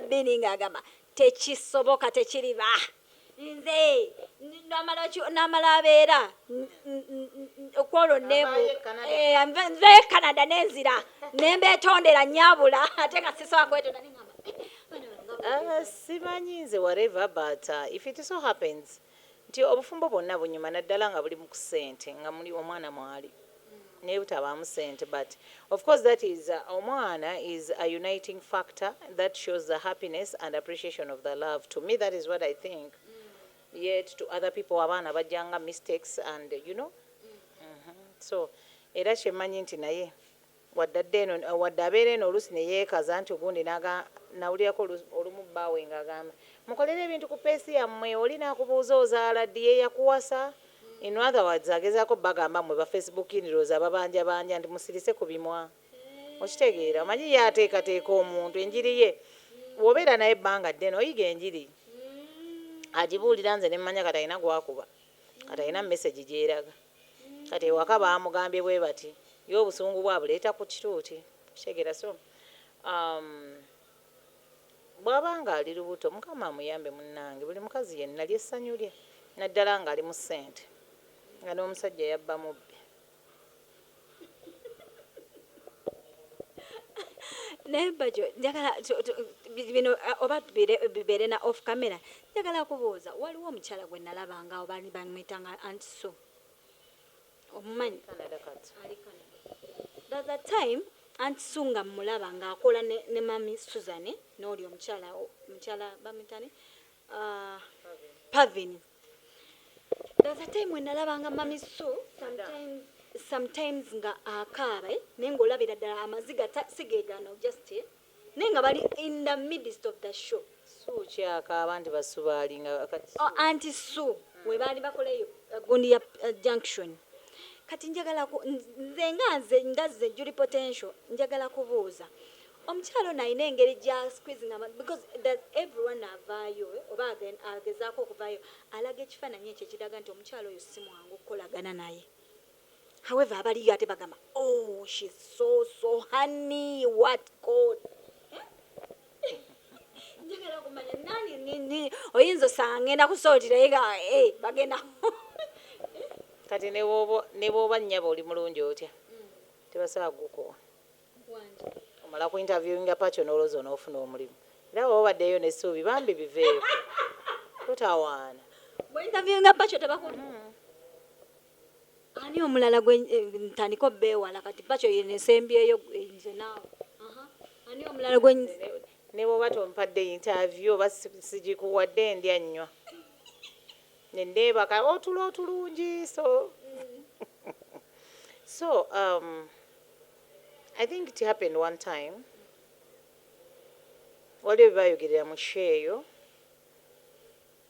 Bean ng'agamba tekisoboka, tekiriba, nze namala abeera kwolwo. Avaayo e Canada. Nveyo e Canada nenzira nembeetondera nyabula, ate nga sisobola kwetonda, nengamba, "Eh, bana bange." Simanyi nze, whatever, but if it so happens nti obufumbo bwonna bunyuma, naddala nga buli mu ssente, nga muli omwana mwali, naye butabaamu ssente. But of course that is omwana is a uniting factor that shows the happiness and appreciation of the love. To me, that is what I think. Yet to other people, abaana bajjanga mistakes and so era kyemmanyi nti naye wadde adde eno, wadde abeera eno, oluusi ne yeekaza nti ogundi nawulirako olumu bbaawe ng'agamba, "Mukolere ebintu ku pace yammwe." Oli n'akubuuza, "Ozaala ddi?" Ye yakuwasa. In other words, agezaako bagamba, "Mmwe ba Facebook in-laws ababanjabanja," nti musirise ku bimwa. Okitegeera? Omanyi ye ateekateeka omuntu enjiri ye, bw'obeera naye ebbanga ddene oyiga enjiri agibuulira. Nze nemmanya kati alina gwakuba, kati alina message gyeraga, kati ewaka baamugambye bwe bati, ye obusungu bwabuleeta ku kituuti. Kitegeera? So bw'aba nga ali lubuto, Mukama amuyambe. Munnange, buli mukazi yenna lyessanyu lye, naddala ng'ali mu ssente, nga n'omusajja yabba mubbi. Naye Bajo, njagala bino oba bibeere na off camera. Njagala kubuuza, waliwo omukyala gwe nalabanga awo, bali bamwyitanga Aunt Sue, omumanyi? Canada kati. Ali Canada. There's a time Aunt Sue nga mmulaba ng'akola ne Mami Susan n'oli omukyala bamuyitani, Pavin. There's a time when nalabanga Mami Sue sometimes nga akaaba, eh, naye ng'olabira ddala amaziga si geegano just, eh, naye nga bali in the midst of the show. Sukyakaaba nti basubaali nga kati. Oh, Aunt Sue we baali bakola eyo gundi ya junction. Kati njagala nze nga nze Julie Potential, njagala kubuuza, omukyalo ono alina engeri gya squeezing because that everyone avaayo, eh, oba agezaako okuvaayo alaga ekifaananyi ekyo ekiraga nti omukyalo oyo si mwangu okukolagana naye. However, abaliyo ate bagamba, "Oh, she's so so honey, what God." Njagala kumanya nani nini oyinza osanga ngenda kusooti, naye nga eh, bagenda. Kati ne bw'oba nnyaba oli mulungi otya, tebasobola kukuwa. Omala ku interviewinga Pacho n'olowooza onoofuna omulimu, era bw'oba obaddeyo n'essuubi, bambi biveeko, totawaana. Bweinterviewinga Pacho tebakula. Ani omulala gwe ntandika obbeewala? Kati Pacho yenesembyeyo nze naawe. Aha. Ani omulala gwe Ne bw'oba tompadde interview oba sigikuwadde, ndya nnywa nendeebaka otulo otulungi. So I think it happened one time, waliwo bye bayogerera mu show eyo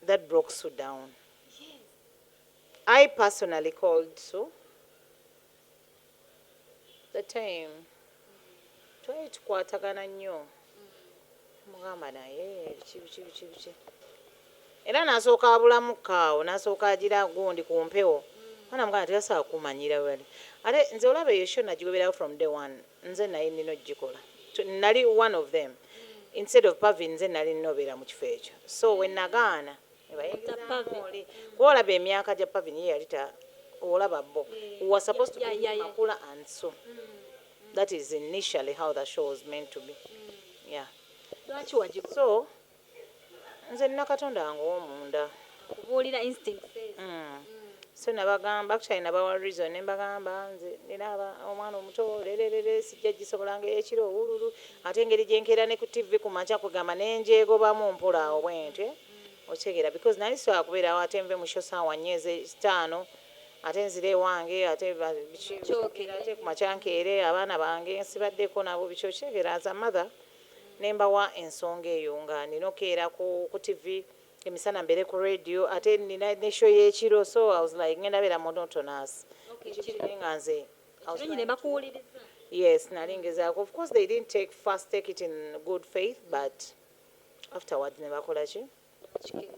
that broke Sue down. I personally called Sue. The time twali tukwatagana nnyo, mugamba, "Naye biki biki biki biki?" Era n'asooka abulamuko awo, n'asooka agira gundi ku mpewo. Mwana muganda teyasobola kumanyira bali. Ate nze olaba eyo show nagigoberawo from day one. Nze naye nina ogikola. Nali one of them. Instead of Pavin, nze nali nina obeera mu kifo ekyo. So we nagaana ne bayingizaamu Pavin. oli, kuba olaba emyaka gya Pavin, ye yali ta olaba bo we were supposed to be Makula and so that is initially how the show was meant to be, yeah. Lwaki wagigoba? So nze nina Katonda wange ow'omunda. Kubuulira instincts. So nabagamba, actually nabawa reason, ne mbagamba, "Nze nina omwana omuto lererere, sijja gisobola nga ekiro owululu, ate engeri gyenkeera ne ku TV ku makya, kugamba nenjegobamu mpola awo bwentyo, eh?" Okitegeera? Because nali sobola kubeerawo ate nve mu show saawa 4 ez'etaano, ate nzire ewange, ate biki, Kyokere. ate ku makya nkeere abaana bange nsibaddeko nabo, biki. Okitegeera? As a mother, ne mbawa ensonga eyo nga nina okeera ku TV emisana, mbeere ku radio, ate nina ne show y'ekiro. So I was like, ngenda beera monotonous. Naye nga nze I was Ekiro ne bakuwuliriza. Yes, nali ngezaako. Of course they didn't take first take it in good faith, but afterwards ne bakola ki?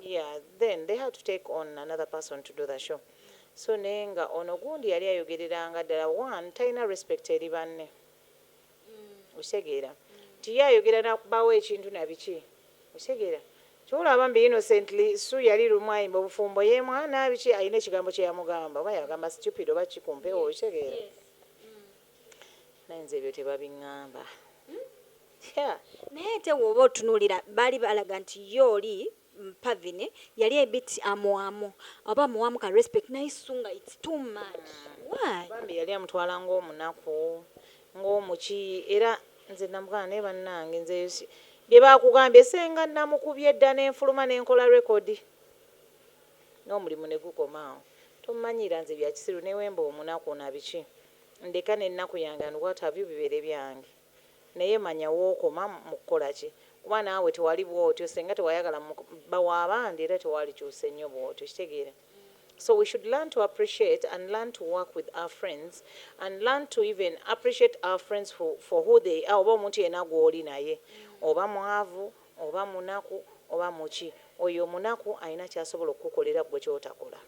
Yeah, then they had to take on another person to do the show. So naye nga ono gundi yali ayogereranga ddala, one talina respect eri banne. Okitegeera nti ye ayogera nakubawo ekintu nabiki. Okitegeera? Kyolaba mbi innocently Su yali lumu ayimba obufumbo ye mwana biki, alina ekigambo kye yamugamba, oba yagamba stupid oba kikumpewo, okitegeera? Naye nze ebyo tebabiŋŋamba. Yeah. Naye ate woba otunuulira, baali balaga nti ye oli Pavini yali a bit amuwamu, oba amuwamu ka respect, naye Su nga it's too much. Why? Bambi yali amutwala ng'omunaku, ng'omuki. Era nze namugamba, naye bannange, nze bye bakugambye, senga namukubye edda n'enfuluma n'enkola rekodi n'omulimu ne gukomaawo. Tomanyira nze bya kisiru, newemba omunaku na biki, ndeka n'ennaku yange and what have you, bibeere byange, naye manya wookoma mu kukola ki, kuba naawe tewali bwotyo. Senga tewayagala bawa abandi, era tewalikyuse nnyo bwotyo, kitegeera? So we should learn to appreciate and learn to work with our friends and learn to even appreciate our friends for who they are. Oba omuntu yenna gw'oli naye, oba mwavu oba munaku oba muki, oyo omunaku alina kyasobola okukukolera gwe kyotakola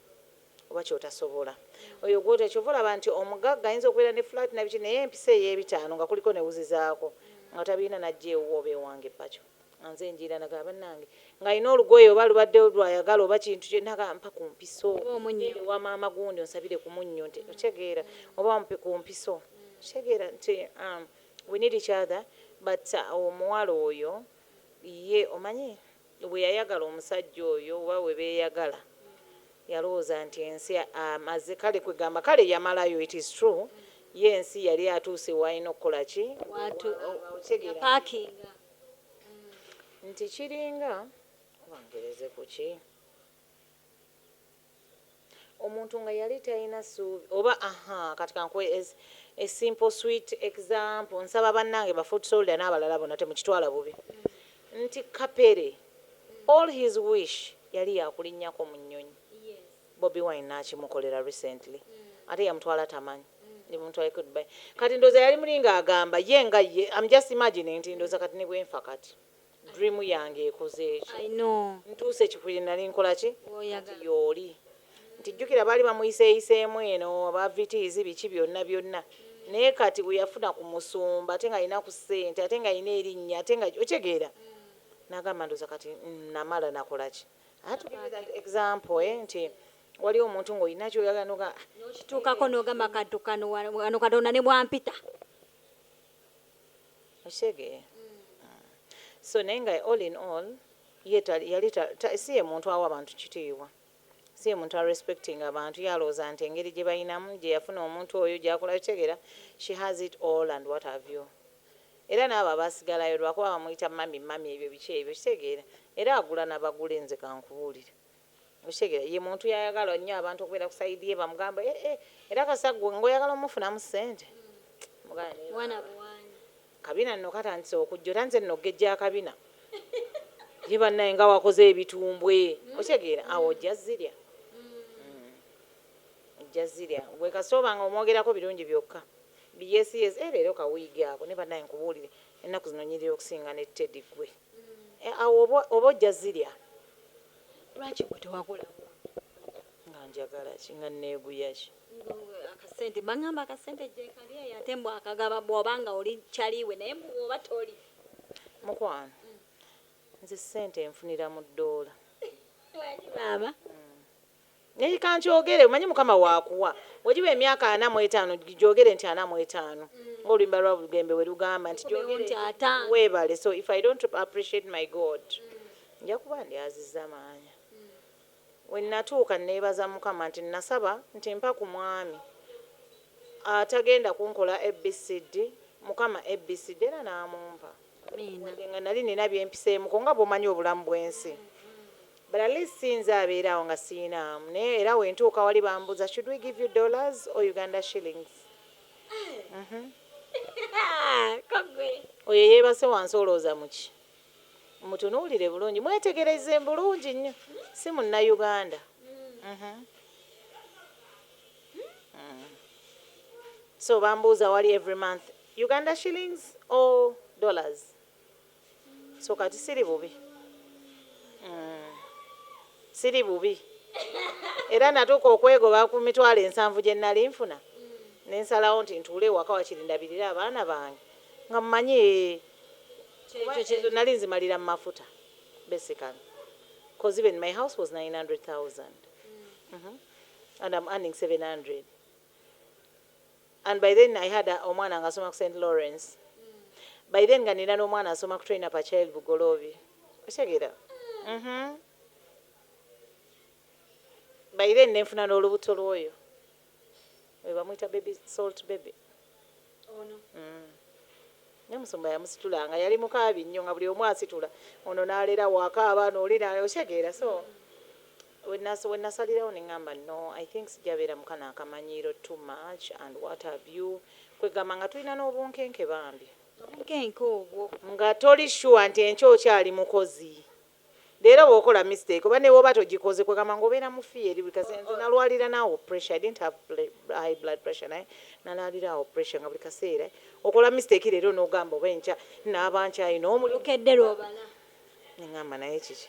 oba kyotasobola. Oyo gwota kyova olaba nti omugagga ayinza okubeera ne flat nabiki, naye empisa ey'ebitaano nga kuliko newuzizaako nga tabirina, najja ewuwo oba ewange pakyo nze njiira naga bannange ng'alina olugoye oba lubadde lwayagala oba kintu kye naga mpa ku mpiso. Oba omunnyo. Genda ewa maama gundi onsabire ku munnyo, nti okitegeera, oba mpe ku mpiso, okitegeera nti we need each other. But omuwala oyo ye omanyi bwe yayagala omusajja oyo oba bwe beeyagala, yalowooza nti ensi amaze, kale kwegamba kale yamalayo. It is true, ye ensi yali atuuse walina okukola ki. Okitegeera? Yapakinga. Nti kiringa oba ngereze ku ki, omuntu nga yali talina ssuubi oba aha. Kati kankuwe a simple sweet example. Nsaba bannange ba foot soldier n'abalala bonna temukitwala bubi, nti Kapere all his wish yali yakulinnyako mu nnyonyi. Bobi Wine n'akimukolera recently, ate yamutwala tamanyi nemutwale goodbye. Kati ndowooza yali muli ng'agamba ye nga ye, I'm just imagining nti ndowooza kati ne bwenfa, kati dream yange ekoze ekyo. I know. Ntuuse ekifuli nali nkola ki. Woyagala. Kati yooli nti jjukira baali bamuyiseeyiseemu eno aba Vitz biki byonna byonna, naye kati bwe yafuna ku musumba, ate ng'alina ku ssente, ate ng'alina erinnya, ate nga okyegeera, n'agamba ndowooza kati namala nakola ki. I had to give you that example, nti waliwo omuntu ng'olina kyoyagala noga N'okituukako n'ogamba kantu kano wano Katonda ne bwampita. Okitegeera? So naye nga all in all ye yali si ye muntu awa abantu kitiibwa, si ye muntu arespecting abantu. Yalowooza nti engeri gye balinamu gye yafuna omuntu oyo gyakola, kitegeera, she has it all and what have you. Era n'abo abasigalayo lwakuba bamuyita mummy mummy, ebyo biki ebyo, kitegeera, era agula nabagule. Nze kankubuulire, okitegeera, ye muntu yayagala nnyo abantu okubeera ku side ye bamugamba eh, eh, era kasaggwe ng'oyagala omufunamu ssente. Muganda naye Wana buwanyi. Kabina nno katandise okujja, otandise nno okugejja akabina ye bannaye nga wakoze ebitumbwe, okitegeera, awo ojja zirya. Ojja zirya gwe kasita oba nga omwogerako birungi byokka. Yes, yes, eh, leero kawiigi ako ne bannaye nkubuulire, ennaku zino nyirira okusinga ne Teddy gwe. Eh, awo oba ojja zirya. Lwaki gwe tewakola? Nga njagala ki, nga neeguya ki? Akasente baŋŋamba akasente gyekali eyo, ate mbw akagaba bw'oba nga oli kyaliwe, naye mbu bw'oba toli. Mukwano, nze ssente nfunira mu ddoola. Lwaki maama? Naye kankyogere, omanyi Mukama waakuwa wegiba emyaka 45, gyogere nti 45, ng'oluyimba lwa Bugembe we lugamba nti gyogere nti 50. Weebale. So if I don't appreciate my God, nja kuba ndyaziza maanya. We natuuka neebaza Mukama nti nasaba nti mpa ku mwami atagenda kunkola ABCD, Mukama ABCD era n'amumpa. Amiina. Wadde nga nali nina byempiseemuko nga bw'omanyi obulamu bw'ensi, but at least sinza abeeraawo nga siinaamu. Naye era wentuuka wali bambuuza, "Should we give you dollars or Uganda shillings?" Kagwe. Oyo yeebase wansi olowooza muki? Mutunuulire bulungi, mwetegereze bulungi nnyo, si Munnayuganda. So bambuuza wali every month, Uganda shillings or dollars? So kati siri bubi. Siri bubi, era natuuka okwegoba ku 70,000 gye nali nfuna, nensalawo nti ntuule ewaka wakiri ndabirire abaana bange nga mmanyi. Kuba ezo nali nzimalira mu mafuta. basically, because even my house was 900,000 and I'm earning 700, and by then I had omwana nga asoma ku St Lawrence. By then nga nina n'omwana asoma ku Train Up a Child Bugolobi, otegeera? By then nenfuna n'olubuto lw'oyo we bamuyita Baby Salt Baby. Ono. Naye musumba yamusitula nga yali mukaabi nnyo, nga buli omu asitula ono n'aleera wakaaba n'oli otegeera? So we nasalirawo ne ŋŋamba, "No, I think sijabeera mukana akamanyiiro too much," and what have you. Kwegamba nga tulina n'obunkenke bambi. Obunkenke obwo. Nga toli sure nti enkya okyali mukozi, leero bw'okola mistake oba ne woba togikoze, kwegamba ng'obeera mu fear eri buli kaseera. Nze nalwalira naawo pressure. I didn't have high blood pressure, naye nalwalira awo pressure, nga buli kaseera okola mistake leero n'ogamba oba enkya naaba nkyalina omulimu. Lukedde lwobala. Neŋŋamba, naye kiki?